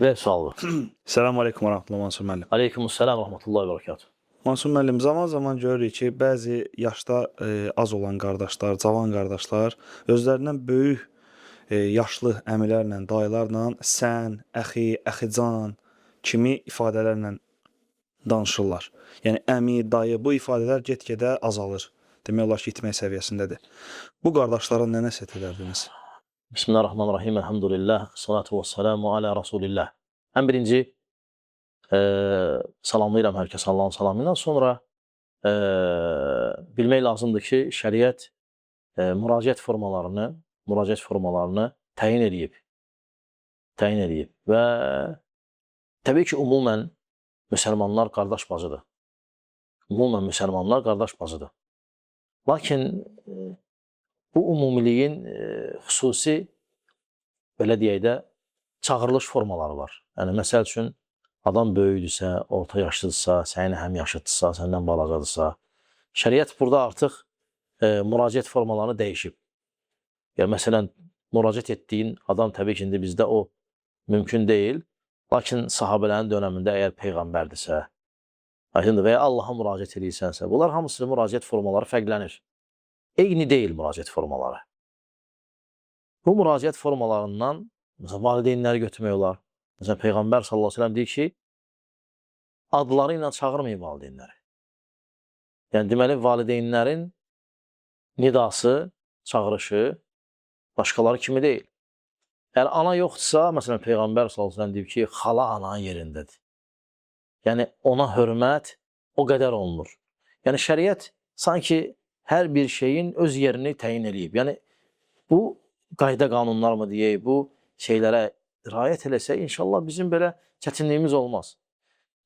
Ver sualı. Salam aleykum və rəhmətullah Mansur müəllim. Aleykümselam rahmetullahi ve berekatuhu. Mansur müəllim, zaman-zaman görürük ki, bəzi yaşda az olan qardaşlar, cavan qardaşlar özlərindən böyük yaşlı əmilərlə, dayılarla sən, əxi, əxican kimi ifadələrlə danışırlar. Yəni əmi, dayı bu ifadələr get-gedə azalır. Demək olar ki, itmək səviyyəsindədir. Bu qardaşlara nə nəsihət edərdiniz? Bismillahirrahmanirrahim. Elhamdülillah. Salatu ve selamu ala Resulillah. Ən birinci salamlayıram hər kəs Allahın salamı ilə. Sonra bilmək lazımdır ki, şəriət müraciət formalarını təyin eləyib. Təyin eləyib və təbii ki, ümumən müsəlmanlar qardaş bacıdır. Ümumən müsəlmanlar qardaş bacıdır. Lakin bu ümumiliyin xüsusi, belə deyək də, çağırılış formaları var. Yəni məsəl üçün adam böyükdürsə, orta yaşlıdırsa, sənin həm yaşıdırsa, səndən balacadırsa, şəriət burada artıq müraciət formalarını dəyişib. Ya məsələn, müraciət etdiyin adam, təbii ki, indi bizdə o mümkün deyil. Lakin sahabələrin dönəmində əgər peyğəmbərdirsə, aydındır, və ya Allaha müraciət edirsənsə, bunlar hamısı müraciət formaları fərqlənir. Eyni deyil müraciət formaları. Bu müraciət formalarından məsələn valideynləri götürmək olar. Məsələn Peyğəmbər sallallahu əleyhi və səlləm deyir ki, adları ilə çağırmayın valideynləri. Yəni deməli valideynlərin nidası, çağırışı başqaları kimi deyil. Əgər ana yoxdursa, məsələn Peyğəmbər sallallahu əleyhi və səlləm deyib ki, xala ananın yerindədir. Yəni ona hörmət o qədər olunur. Yəni şəriət sanki hər bir şeyin öz yerini təyin eləyib. Yəni bu qayda qanunlar mı deyək, bu şeylərə riayət eləsək, inşallah bizim belə çətinliyimiz olmaz.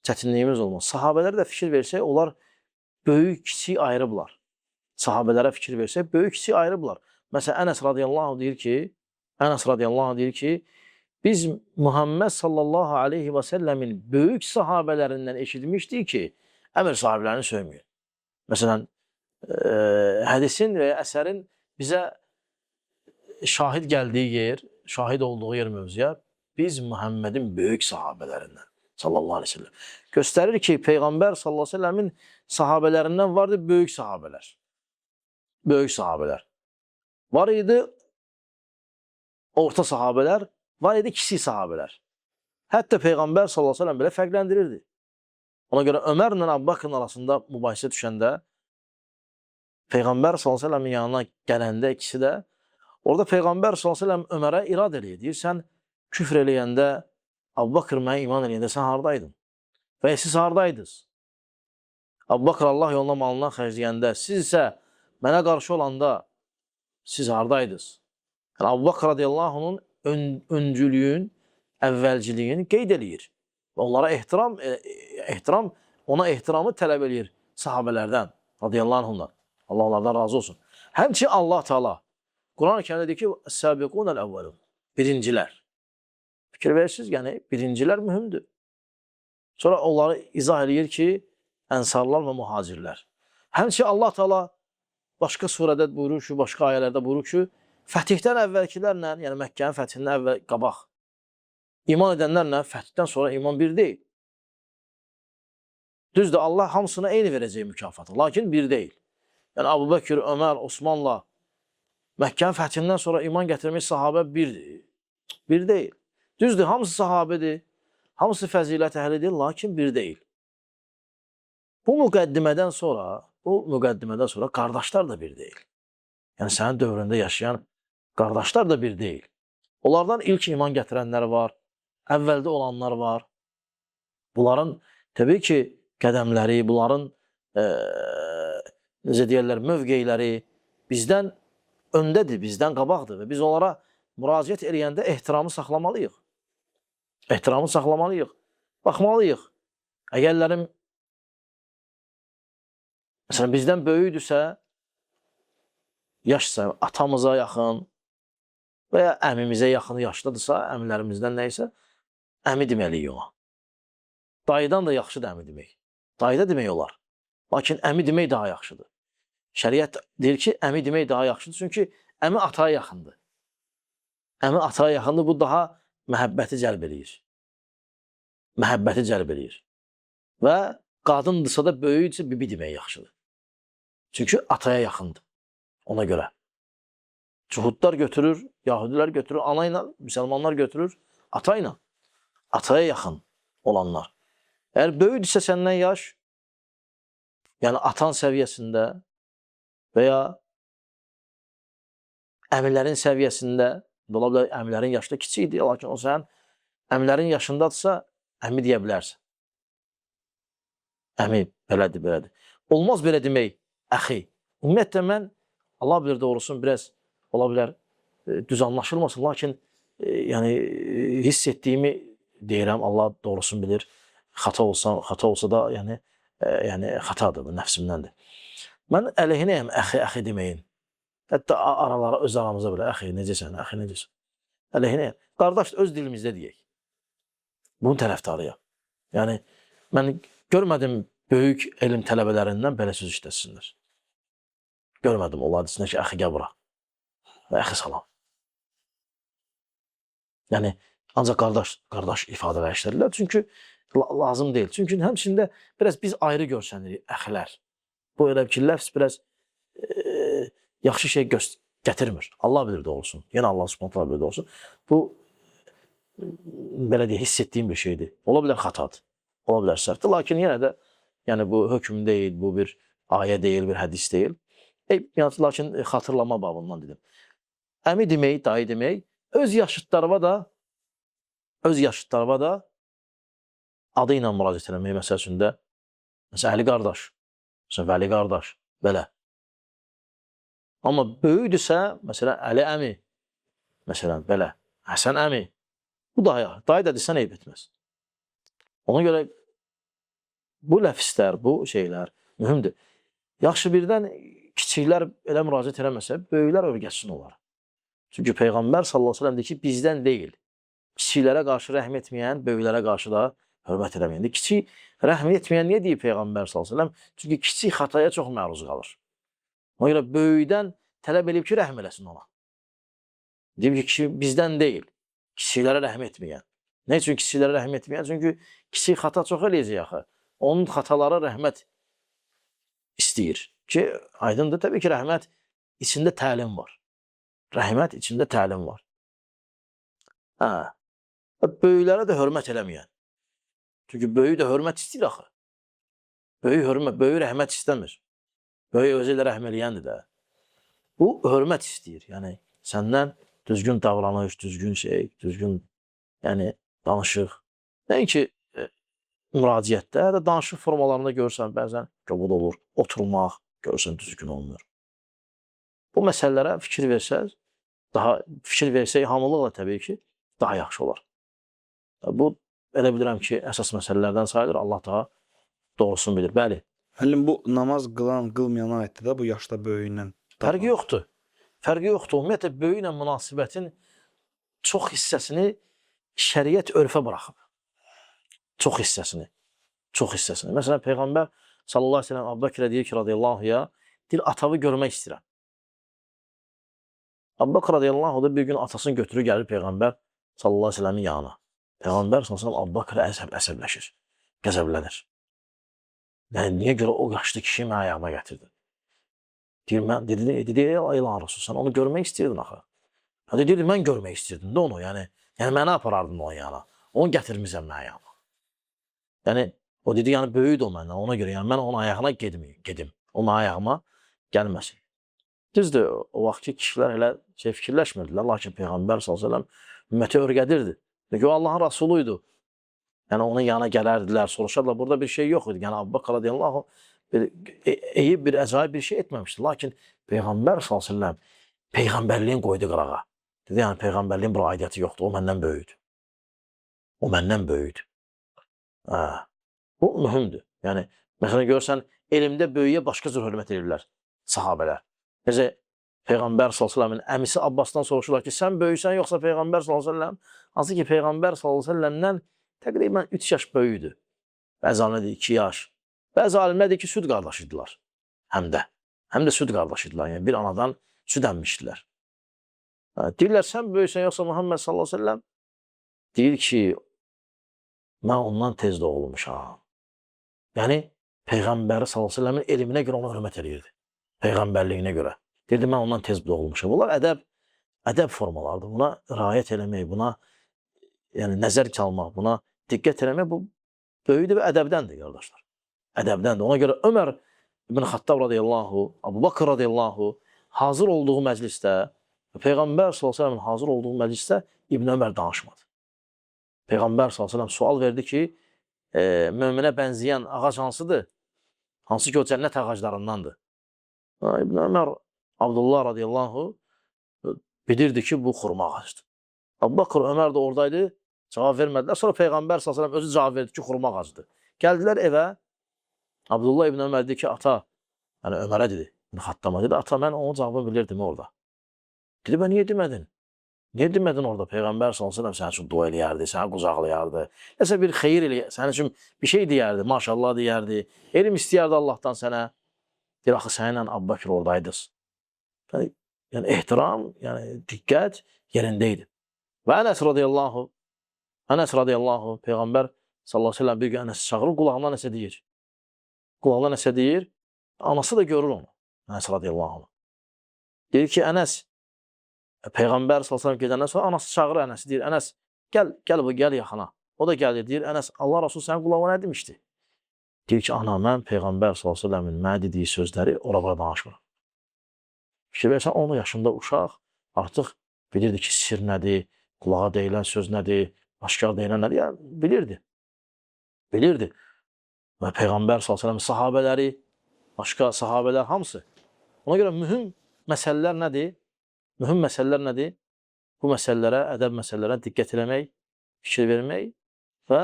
Çətinliyimiz olmaz. Sahabələrə də fikir versək, onlar böyük, kiçik ayırıblar. Sahabələrə fikir versək, böyük, kiçik ayırıblar. Məsələn, Ənəs radiyallahu anh deyir ki, Ənəs radiyallahu anh deyir ki, biz Muhammed sallallahu aleyhi və səlləmin böyük sahabələrindən eşitmişdik ki, əmir sahiblərini söyməyin. Məsələn, hədisin və ya əsərin bizə şahid gəldiyi yer, şahid olduğu yer mövzuya, biz Muhammedin böyük sahabələrindən sallallahu aleyhi ve sellem. Göstərir ki, Peyğəmbər sallallahu aleyhi ve sellemin sahabələrindən vardı böyük sahabələr. Böyük sahabələr. Var idi orta sahabələr, var idi kiçik sahabələr. Hətta Peyğəmbər sallallahu aleyhi ve sellem belə fərqləndirirdi. Ona görə Ömərlə Əbu Bakrın arasında mübahisə düşəndə Peyğəmbər sallallahu əleyhi və səlləmin yanına gələndə ikisi də, orada Peyğəmbər sallallahu əleyhi və səlləm Ömərə irad eləyir. Deyir, sən küfr eləyəndə, Əbu Bakr mənə iman eləyəndə sən hardaydın? Və ya siz hardaydınız? Əbu Bakr Allah yoluna malından xərcləyəndə, siz isə mənə qarşı olanda siz hardaydınız? Yəni Əbu Bakr radiyallahu anh'ın öncülüyün, əvvəlciliyin qeyd eləyir. Və onlara ehtiram, ona ehtiramı tələb eləyir sahabələrdən radiyallahu anhumdan. Allah onlardan razı olsun. Həmçinin Allah Teala Quran-ı Kərimdə deyir ki, "Sabiqunel evvelun." Birincilər. Fikir verirsiniz, yəni birincilər mühümdür. Sonra onları izah eləyir ki, ənsarlar və muhacirlər. Həmçinin Allah Teala başqa surədə buyurur ki, başqa ayələrdə buyurur ki, fətihdən əvvəlkilərlə, yəni Məkkənin fəthindən əvvəl qabaq iman edənlərlə fəthdən sonra iman bir deyil. Düzdür, Allah hamısına eyni verəcək mükafatı, lakin bir deyil. Yəni Əbu Bəkir, Ömər, Osmanla Məkkənin fəthindən sonra iman gətirmiş sahabə birdir. Bir deyil. Düzdür, hamısı sahabədir. Hamısı fəzilət əhlidir, lakin bir deyil. Bu müqəddimədən sonra qardaşlar da bir deyil. Yəni sənin dövründə yaşayan qardaşlar da bir deyil. Onlardan ilk iman gətirənlər var, əvvəldə olanlar var. Bunların təbii ki, qədəmləri, bunların necə deyirlər, mövqeləri bizdən öndədir, bizdən qabaqdır və biz onlara müraciət eləyəndə ehtiramı saxlamalıyıq. Ehtiramı saxlamalıyıq. Baxmalıyıq. Əgərlərim məsələn bizdən böyükdürsə, yaşsa atamıza yaxın və ya əmimizə yaxın yaşlıdırsa, əmilərimizdən nə isə əmi deməliyik ona. Dayıdan da yaxşıdır əmi demək. Dayı da demək olar. Lakin əmi demək daha yaxşıdır. Şəriət deyir ki, əmi demək daha yaxşıdır. Çünki əmi ataya yaxındır. Əmi ataya yaxındır. Bu daha məhəbbəti cəlb eləyir. Məhəbbəti cəlb eləyir. Və qadındırsa da böyükdürsə bibi demək yaxşıdır. Çünki ataya yaxındır. Ona görə. Cuhudlar götürür, yahudilər götürür, ana ilə, müsəlmanlar götürür, ata ilə. Ataya yaxın olanlar. Əgər böyükdürsə səndən yaş, yəni atan səviyyəsində və ya əmilərin səviyyəsində, ola bilər əmilərin yaşı da kiçikdir, lakin o sənin əmilərin yaşındadırsa, əmi deyə bilərsən. Əmi, belədir, belədir. Olmaz belə demək, əxi. Ümumiyyətlə mən, Allah bilir doğrusunu, biraz ola bilər düz anlaşılmasın, lakin yəni hiss etdiyimi deyirəm, Allah doğrusunu bilir. Xata olsa, xata olsa da, yəni yəni xatadır bu, nəfsimdəndir. Mən əleyhinəyəm əxi, əxi deməyin. Hətta aralara, öz aramıza belə, əxi, necəsən, əxi, necəsən. Əleyhinəyəm. Qardaş, öz dilimizdə deyək. Bunun tərəfdarıyam. Yəni, mən görmədim böyük elm tələbələrindən belə söz işlətsinlər. Görmədim onlar desinlər ki, əxi gəl bura. Və əxi salam. Yəni, ancaq qardaş, qardaş ifadələr işlədirlər. Çünki lazım deyil. Çünki həmçində biraz biz ayrı görsənirik, əxilər. Bu elə ki, ləfz biraz yaxşı şey gətirmir. Allah bilir doğrusunu. Yenə Allah Subhanahu taala bilir doğrusunu. Bu belə deyək, hiss etdiyim bir şeydir. Ola bilər xatadır. Ola bilər səhvdir. Lakin yenə də yəni bu hökm deyil, bu bir ayə deyil, bir hədis deyil. Yəni, lakin xatırlama babından dedim. Əmi demək, dayı demək, öz yaşıdlarıma da adı ilə müraciət eləmək, məsəl üçün də, məsələn, Əli qardaş, məsələn, Vəli qardaş, belə. Amma böyükdürsə, məsələn, Əli əmi, məsələn, belə, Həsən əmi, bu dayı, dayı da desən eyb etməz. Ona görə bu ləfslər, bu şeylər mühümdür. Yaxşı, birdən kiçiklər elə müraciət eləməsə, böyüklər öyrətsin onlara. Çünki Peyğəmbər sallallahu əleyhi və səlləm deyir ki, bizdən deyil. Kiçiklərə qarşı rəhm etməyən, böyüklərə qarşı da hörmət eləməyən. Kiçik rəhm etməyən niyə deyir Peyğəmbər sallallahu əleyhi və səlləm? Çünki kiçik xataya çox məruz qalır. Ona görə böyükdən tələb eləyib ki, rəhm eləsin ona. Deyib ki, kişi bizdən deyil. Kiçiklərə rəhm etməyən. Nə üçün kiçiklərə rəhm etməyən? Çünki kiçik xata çox eləyəcək axı. Onun xataları rəhmət istəyir. Ki, aydındır, təbii ki, rəhmət içində təlim var. Rəhmət içində təlim var. Hə. Böyüklərə də hörmət eləməyən. Çünki böyük də hörmət istəyir axı. Böyük hörmət, böyük rəhmət istəmir. Böyük özü ilə rəhm eləyəndir də. Bu hörmət istəyir. Yəni səndən düzgün davranış, düzgün şey, düzgün yəni danışıq. Nəinki müraciətdə, hətta danışıq formalarında görürsən bəzən kobud olur, oturmaq görürsən düzgün olmur. Bu məsələlərə fikir versəz, daha fikir versək hamılıqla təbii ki, daha yaxşı olar. Bu elə bilirəm ki, əsas məsələlərdən sayılır. Allah daha doğrusunu bilir. Bəli. Müəllim, bu namaz qılan, qılmayana aiddir də bu yaşda böyüyünlə. Fərqi yoxdur. Fərqi yoxdur. Ümumiyyətlə böyüklə münasibətin çox hissəsini şəriət örfə buraxıb. Çox hissəsini. Çox hissəsini. Məsələn, Peyğəmbər sallallahu əleyhi və səlləm Əbu Bəkrə deyir ki, radiyallahu anhuya, deyir, atavı görmək istəyirəm. Əbu Bəkr radiyallahu anh da bir gün atasını götürür, gəlir Peyğəmbər sallallahu əleyhi və səlləmin yanına. Peyğəmbər sallallahu əleyhi və səlləm Əbu Bəkrə əsəbləşir, qəzəblənir. Yəni, niyə görə o yaşlı kişi mənə ayağıma gətirdi? Deyir, mən, dedi, ey Allahın Rəsulü, sən onu görmək istəyirdin axı. Hə, deyirdi, mən görmək istəyirdim də onu, yəni mənə aparardın onun yanına. Onu gətirmirsən mənə yanına. Yəni, o dedi, yəni böyüdü o məndən, ona görə, yəni mən onun ayağına gedməyim, gedim. O mənim ayağıma gəlməsin. Düzdür, o vaxtki kişilər elə şey fikirləşmirdilər, lakin Peyğəmbər sallallahu əleyhi və səlləm ümməti öyrədirdi. Çünki o Allahın Rəsulu idi. Yəni onun yanına gələrdilər, soruşardılar. Burada bir şey yox idi. Yəni Əbu Bəkr radiyallahu anh eyib bir əcaib bir şey etməmişdi. Lakin Peyğəmbər sallallahu əleyhi və səlləm peyğəmbərliyin qoydu qırağa. Dedi, yəni peyğəmbərliyin bura aidiyyəti yoxdur. O məndən böyükdür. O məndən böyükdür. Hə. Bu mühümdür. Yəni məsələn görürsən elmdə böyüyə başqa cür hörmət edirlər sahabələr. Necə Peyğəmbər sallallahu əleyhi və səlləmin əmisi Abbasdan soruşurlar ki, sən böyüksən yoxsa Peyğəmbər sallallahu əleyhi və səlləm? Hansı ki Peyğəmbər sallallahu əleyhi və səlləmdən təqribən 3 yaş böyükdür. Bəzi alimlər deyir 2 yaş. Bəzi alimlər deyir ki, süd qardaşı idilər. Həm də süd qardaşı idilər. Yəni bir anadan süd əmmişdilər. Deyirlər sən böyüksən yoxsa Muhammed sallallahu əleyhi və səlləm? Deyir ki, Mən ondan tez doğulmuşam. Yəni Peyğəmbəri sallallahu əleyhi və səlləmin elminə görə ona hörmət eləyirdi. Peyğəmbərliyinə görə. Deyirdi mən ondan tez doğulmuşam. Bunlar ədəb formalardır. Buna riayət eləmək, buna yəni nəzər çalmaq, buna diqqət eləmək bu böyükdür və ədəbdəndir qardaşlar. Ədəbdəndir. Ona görə Ömər İbn Xattab radiyallahu, Əbu Bakr radiyallahu hazır olduğu məclisdə, Peyğəmbər sallallahu əleyhi və səlləmin hazır olduğu məclisdə İbn Ömər danışmadı. Peyğəmbər sallallahu əleyhi və səlləm sual verdi ki, möminə bənzəyən ağac hansıdır? Hansı ki o cənnət ağaclarındandır. İbn Ömər Abdullah radiyallahu bilirdi ki, bu xurma ağacıdır. Əbu Bakr, Ömər də oradaydı, cavab vermədilər. Sonra Peyğəmbər sallallahu əleyhi və səlləm özü cavab verdi ki, xurma ağacıdır. Gəldilər evə. Abdullah İbn Ömər dedi ki, ata, yəni Ömərə dedi, İbn Xattama dedi, ata mən onun cavabını bilirdim orada. Dedi, bə niyə demədin? Niyə demədin orada? Peyğəmbər sallallahu əleyhi və səlləm sənin üçün dua eləyərdi, səni qucaqlayardı. Nəsə bir xeyir eləyə, sənin üçün bir şey deyərdi, maşallah deyərdi. Elm istəyərdi Allahdan sənə. Deyir, axı səninlə Əbu Bəkr oradaydınız. Yəni ehtiram, yəni diqqət yerində idi. Və Ənəs radiyallahu Peyğəmbər sallallahu əleyhi və səlləm bir gün Ənəsi çağırır, qulağına nəsə deyir. Qulağına nəsə deyir, anası da görür onu. Ənəs radiyallahu anh. Deyir ki, Ənəs, Peyğəmbər sallallahu əleyhi və səlləm gedəndən sonra anası çağırır Ənəsi, deyir, Ənəs, gəl, gəl bu, gəl yaxına. O da gəlir, deyir, Ənəs, Allah Rasulü sənin qulağına nə demişdi? Deyir ki, ana, mən Peyğəmbər sallallahu əleyhi və səlləmin mənə dediyi sözləri ora-bura danışmıram. Fikir versən, 10 yaşında uşaq artıq bilirdi ki, sir nədir, qulağa deyilən söz nədir, aşkar deyilən nədir, yəni bilirdi. Bilirdi. Və Peyğəmbər sallallahu əleyhi və səlləm sahabələri, başqa sahabələr hamısı. Ona görə mühüm məsələlər nədir? Mühüm məsələlər nədir? Bu məsələlərə, ədəb məsələlərinə diqqət eləmək, fikir vermək və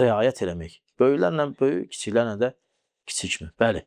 riayət eləmək. Böyüklərlə böyük, kiçiklərlə də kiçik kimi. Bəli.